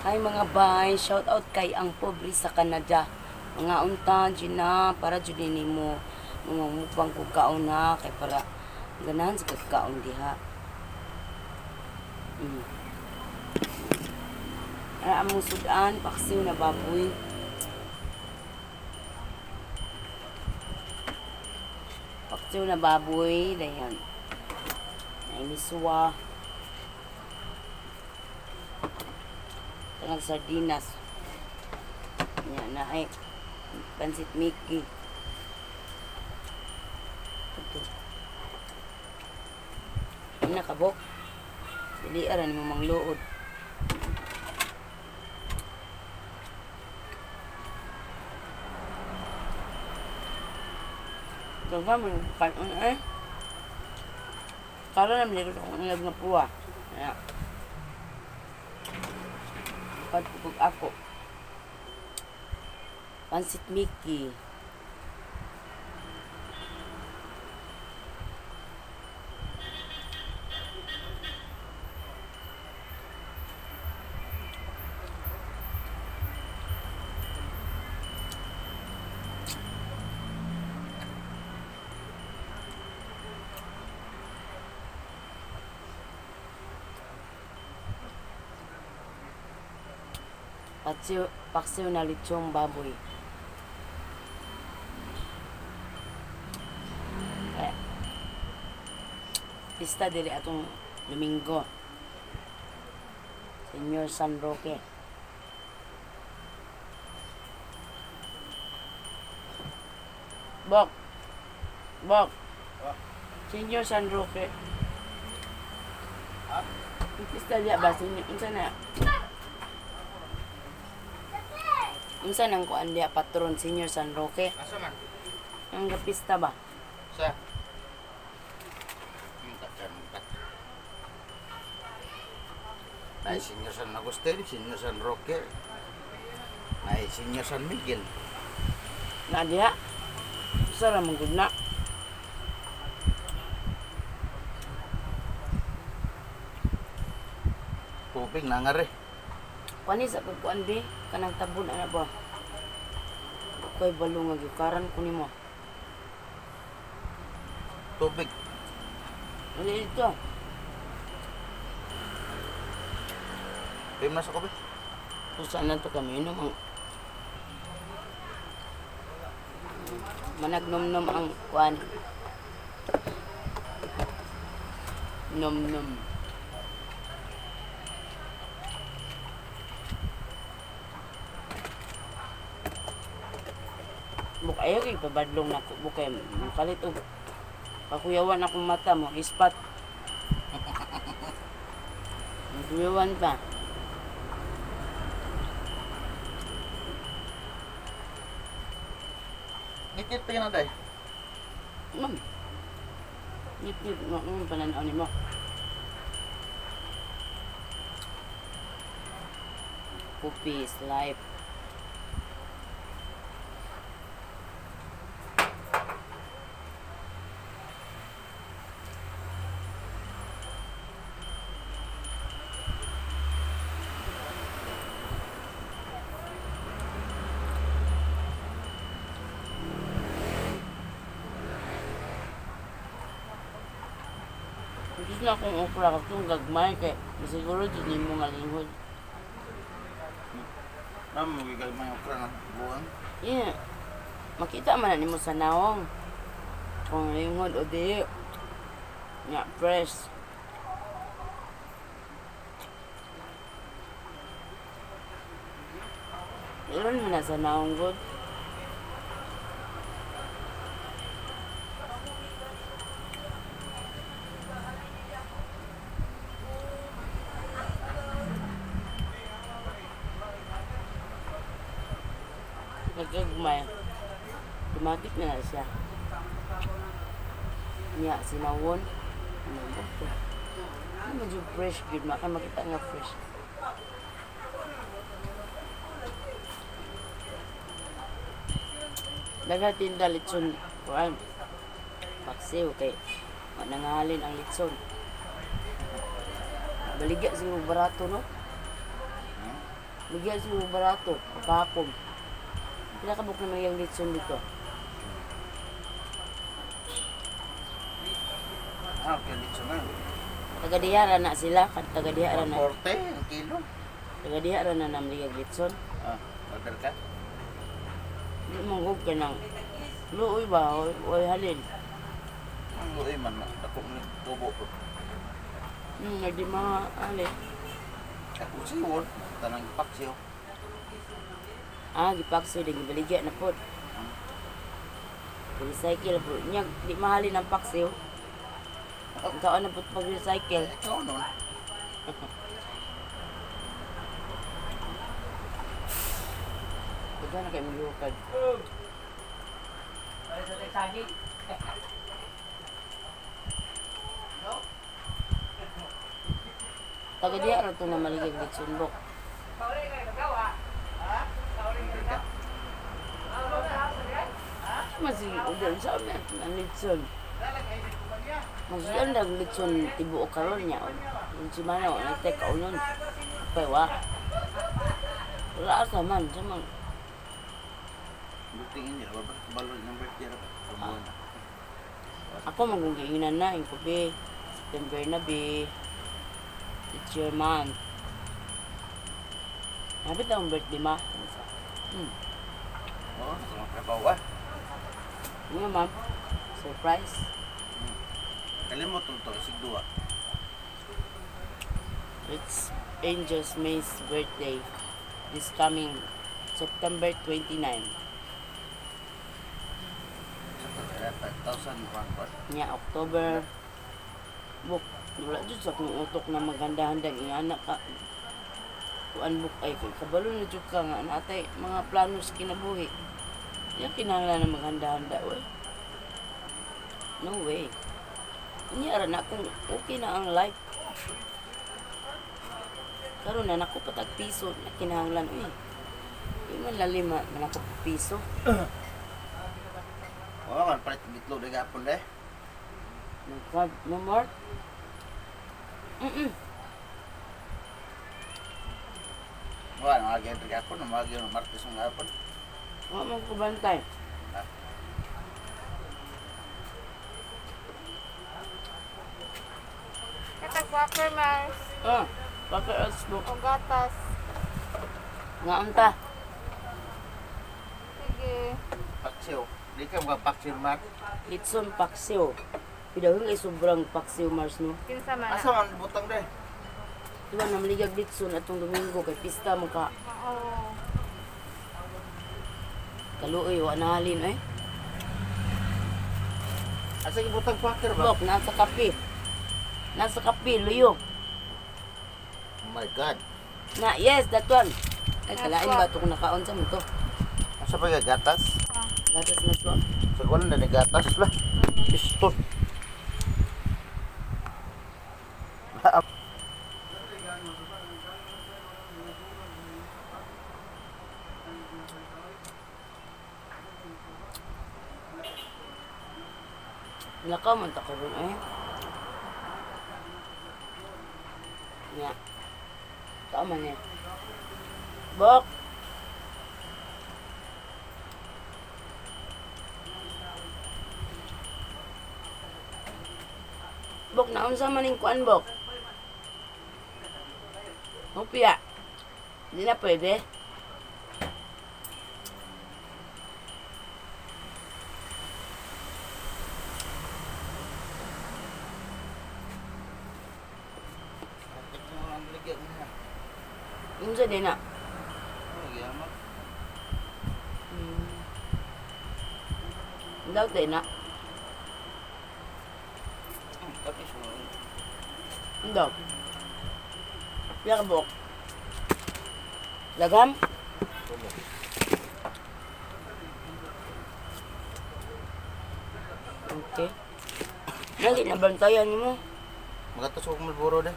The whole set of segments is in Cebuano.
Hi mga bay, shout out kay ang pobre sa Canada. Mga unta Gina, para jud nimo mga mukbang kog kaon ha, kay para ganahan sa kagkaon diha. Ara among sudan, paksiw na baboy. Paksiw na baboy, dayon. Ay miswa. Tangang sardinas. Yan na ay pansit Mickey. Ito. Ano kabok? Dili ara nimo mangluod. Gaga mo kanon eh. Karon na milikot akong ilag nga puwa. Ayan. Pagpupog ako. Pansit Mickey. Paksiw, paksiw na lechong baboy. Eh, pista diri atong Domingo. Senyor San Roque. Bok. Bok. Senyor San Roque. Pista diya ba? Senyor, unsa na? Unsa nang kuan diya patron Senyor San Roque? Asa man? Ang gapista ba? Sa? Ay, Senyor San Agustin, Senyor San Roque, ay Senyor San Miguel. Na diha. Usa ra man gud na. Tubig na nga re. Kuani sa pagkuan bi kanang tabon ana ba? Koy balo nga gikaran ko nimo. Tubig. Ano ito? Pim na sa kobe. Kung saan na to kami inom ang managnomnom ang kuan. Nom-nom. Bukayo kay pabadlong nako bukay makalit og pakuyawan akong mata mo ispat. Kuyawan pa. Ngikit pa yun na day. Ma'am. Ngit-ngit mo ang pananaw nimo. Coffee is life. Gusto na akong okra katong gagmay kay masiguro jud nimo nga linghod. Ma'am, magigagmay okra nga buwan. Yeah. Makita man na nimo sa naong kung linghod o di. Nga fresh. Meron mo na sa naong god. Nagkagmay. Tumatik na na siya. Niya, sinawon. Ano ba ito? Ano medyo fresh good. Maka makita nga fresh. Daghang tinda litson. Kuan. Paksiw kay manangalin ang litson. Baligya siguro barato no? Hmm? Bigyan sa mga barato, pagkahapon. Pila ka buk na may litson dito? Ah, okay, litson na. Taga-diha na sila, taga-diha ra na. 40 ang kilo. Taga-diha ra na namligag litson. Ah, order ka? Di manggug ka nang luoy ba, oy halin. Ang luoy man, ako ni tubo ko. Di maali. Ako siwon, tanang paksiw. Ah, gipaksiw, di gibaligya na pod. Recycle po. Nya, di mahalin ang paksiw. Ikaw na po pag-recycle. Ikaw nun. Ikaw na kayo maglukad. Taga diha ra to na maligag litson bok. Mas udol sa amin ang litson. Mas ang litson tibuok karon niya. Kung si Mano, nagtek kaunon. Pewa. Wala ka man, sa man. Butingin niya, balon ng birthday ra pa. Ako magungiinan na, yung kubi. September na, be. It's your month. Hapit akong birthday, ma. Oo, sa mga trabaho ah. Nga, ma'am. Surprise. Kalimot to, sigduwa. It's Angel's May's birthday. This coming September 29. 5,000 Nya, October. Buk, wala dyan sa akong utok na maghanda-handa ng anak ka. Kuan buk ay kay kabalo na jud ka nga natay mga plano sa kinabuhi. Di kinahanglan na maghanda-handa oy. No way. Unya ra na kung okay na ang life. Karon na nako patag piso na kinahanglan uy. Di man lalim ma manako piso. Wala man palit itlog na gapon de. Nagkad no more. Wala nang agi ang gapon, ang agi ang Martes ang gapon. Wa man ko bantay. Katag wafer, Mars. Ah, bakit oats book. O gatas. Nga unta. Sige. Paksiw. Di ka mga paksiw, Mark. Litson paksiw. Pidahong ay sobrang paksiw Mars no. Kinsa man na. Asa man butang de? Diba namaligag litson atong Domingo kay pista man ka. Oo. Kaluoy wa nahalin eh. Asa gibutang packer ba? Bok nasa kape. Nasa kape luyo. Oh my God. Na yes, that one. Ay kalain ba to kung nakaon sa mo to? Asa pa gatas? Gatas na to. Sa wala na gatas lah. Pistol. Lakaw man ta karon eh. Nya. Tao man niya. Bok. Bok, naunsa man ning kuan, Bok? Hopya. Hindi na pwede. Unsa din na? Daw din na. Daw. Pila ka buok? Lagam? Okay. Lagi na bantayan mo. Magatos ko Marlboro de.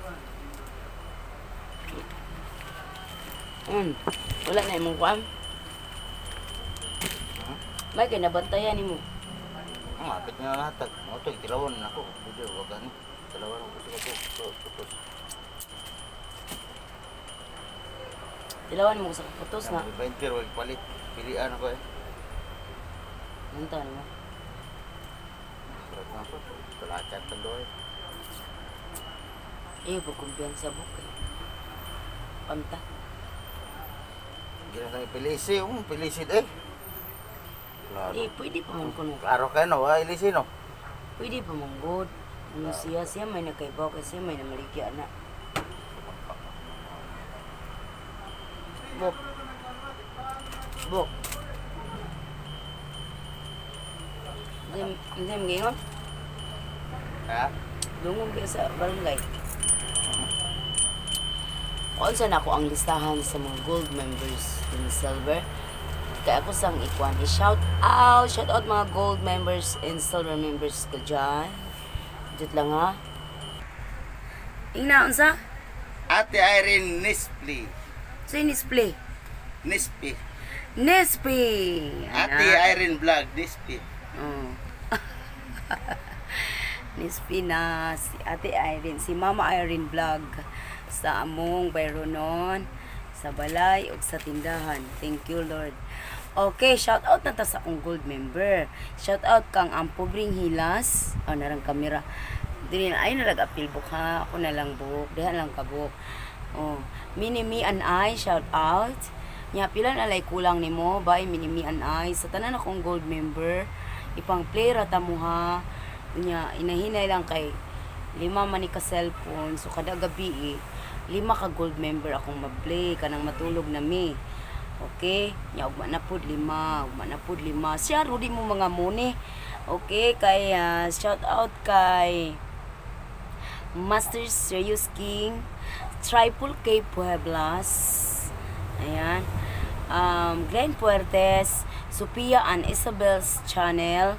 Wala na imong kuan. May kay nabantayan nimo. Ang apit nga natag. Mo to tilawan na ako. Video wag gani. Tilawan ko sa ko. Putos. Tilawan mo sa putos na. 20 ro palit. Pilian ako eh. Unta mo. Sarap na ako. Tulachan tando eh. Iyo pagkumpiyansa buk eh. Panta. Gina tayo pilisi, pilisid eh. Klaro. Eh, pwede pa man kuno. Klaro kayo no, ah, ilisi no. Pwede pa man good. Ano siya, siya may nakaibaw kasi siya may namaligya na. Bok. Bok. Hindi, hindi mo gingon? Ha? Dungog kayo sa barangay. Kung saan ako ang listahan sa mga gold members in silver, kaya ako sang ikuan. I-shout out! Shout out mga gold members and silver members ko dyan. Diyot lang ha. Ingna, unsa? Ate Irene Nispli. Sa display? Nispi. Nespi! Ate Irene Vlog, Nispi. Oh. Nispi na si Ate Irene, si Mama Irene Vlog sa among Bayronon, sa balay ug sa tindahan. Thank you, Lord. Okay, shout out na ta sa akong gold member. Shout out kang ang pobreng hilas. Oh, narang kamera. Dili na ay nalag apil buk ha. Ako na lang buk. Diha lang ka buk. Oh, Mini me and I shout out. Nya pila na lay kulang nimo bye Mini me and I sa tanan akong gold member. Ipang play ra ta mo ha. Nya inahinay lang kay lima man ni ka cellphone so kada gabi eh, lima ka gold member akong ma-play kanang matulog na mi. Okay, nya ugma na pud lima, ugma na pud lima. Siya rudi mo mga muni. Okay, kay shout out kay Master Serious King, Triple K Pueblas, ayan, Glenn Puertes, Sophia and Isabel's Channel,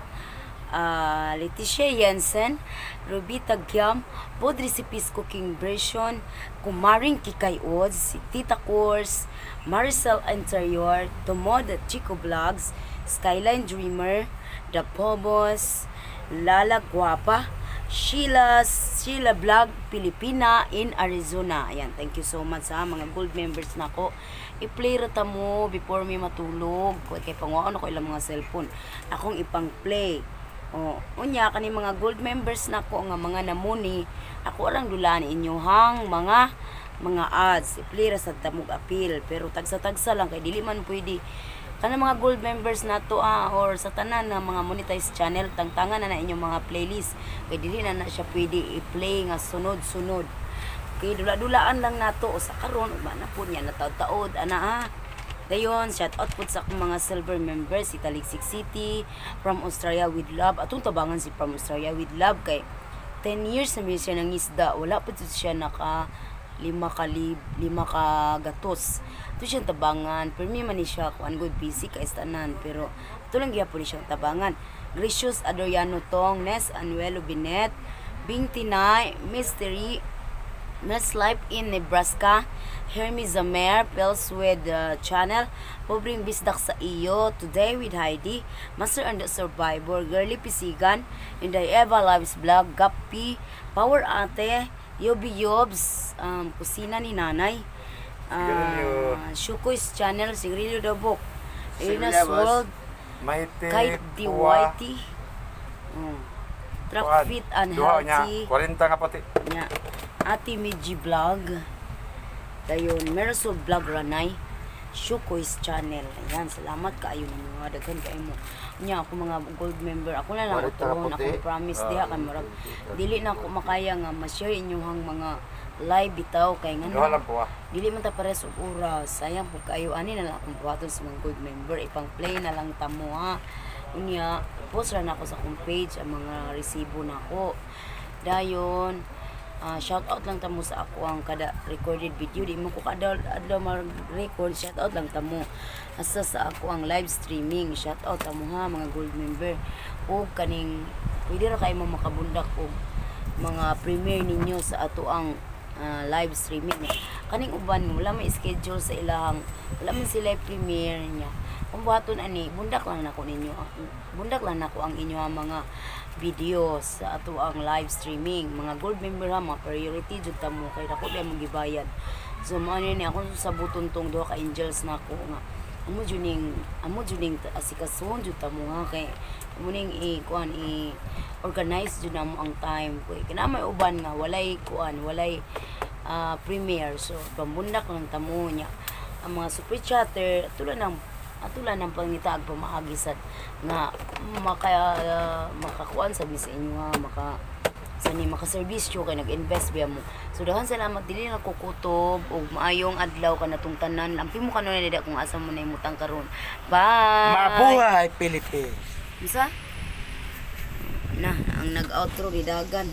Leticia Jensen, Rubita Gyam, Pod Recipes Cooking Version, Kumaring Kikay Odds, si Tita Course, Maricel Interior, Tomod Chico Vlogs, Skyline Dreamer, The Pobos, Lala Guapa, Sheila Vlog Pilipina in Arizona. Ayan, thank you so much sa mga gold members nako. I-play ra ta mo before mi matulog. Kay panguwaon ako ilang mga cellphone. Akong ipang-play. O, unya kani mga gold members nako nga mga namuni, ako orang dulaan inyohang mga ads. I-play ra sa tamog appeal, pero tagsa-tagsa lang kay dili man pwede kana mga gold members nato ah, or sa tanan nga mga monetized channel, tangtangan na na inyong mga playlist kay dili na na siya pwede i-play nga sunod-sunod. Okay, dula-dulaan lang nato o sa karon ugma na po niya nataod-taod ana ah. Dayon, shout out po sa akong mga silver members si Taligsik City, From Australia with Love. Atong tabangan si From Australia with Love kay 10 years na siya nangisda. Wala pa jud siya naka lima ka lib, lima ka gatos. Ito siyang tabangan. Permi man ni siya kuan good busy kay tanan pero ito lang gyapon ni siyang tabangan. Gracious Adoriano Tong, Nes Anuelo Binet, Bing Tinay, Mystery, Miss Life in Nebraska, Hermie Zamer, Pels with Channel, Pobreng Bisdak sa Iyo, Today with Heidi, Master and the Survivor, Girly Pisigan, Inday Eva Lives Vlog, Gapi, Power Ate, Yobi Yobs, Kusina ni Nanay, Shukoy's Channel, Sigrillo Dabok, Irina's Sigrillo, boss. World, Maite, Kite Puwa, DYT, Truck kuan, Fit and duha niya, Healthy, 40 nga pati. Nya, Ate Miji Vlog. Dayon, Marisol Vlog Ranay. Shukoy's Channel. Ayan, salamat kaayo ng mga daghan kaayo mo. Nya, ako mga gold member. Ako na lang Warit na utohon. kaputi. Ako promise diha kay murag. Dili na ako makaya nga ma-share inyong mga live bitaw kay ngano. Duha lang po ah. Dili man ta pares og oras. Sayang po kayo ani na lang akong buhaton sa mga gold member. Ipang-play na lang tamo ha. Unya, post ra na ako sa akong page ang mga resibo nako. Dayon, shout out lang tamo sa ako ang kada recorded video. Di mo ko kada adlaw mag-record, shout out lang tamo. Asa sa ako ang live streaming, shout out tamo ha mga gold member. O kaning pwede ra kayo mo makabundak og mga premiere ninyo sa ato ang live streaming. Kaning uban wala may schedule sa ilahang, wala man sila premiere niya. Kung buhaton ani, bundak lang nako ninyo. Bundak lang nako ang inyo ang mga videos sa ato ang live streaming. Mga gold member ha, mga priority jud ta mo kay dako di mo gibayad. So mao ni ako sa buton tong duha ka angels nako nga amo jud ning asikasuhon jud ta mo nga kay amo ning i kuan, i organize jud namo ang time ko. Kina may uban nga walay kuan, walay premiere, so pambundak lang tamo niya. Ang mga super chatter, atula ng pangitaag pamaagi sad nga makakuan sa sa inyo nga maka sa ni makaserbisyo kay nag-invest biya mo. So daghan salamat, dili na ko kutob ug maayong adlaw kanatong tanan. Lampi mo kanunay dida kung asa mo na imutang karon. Bye. Mabuhay Philippines! Unsa? Na ang nag-outro gidagan.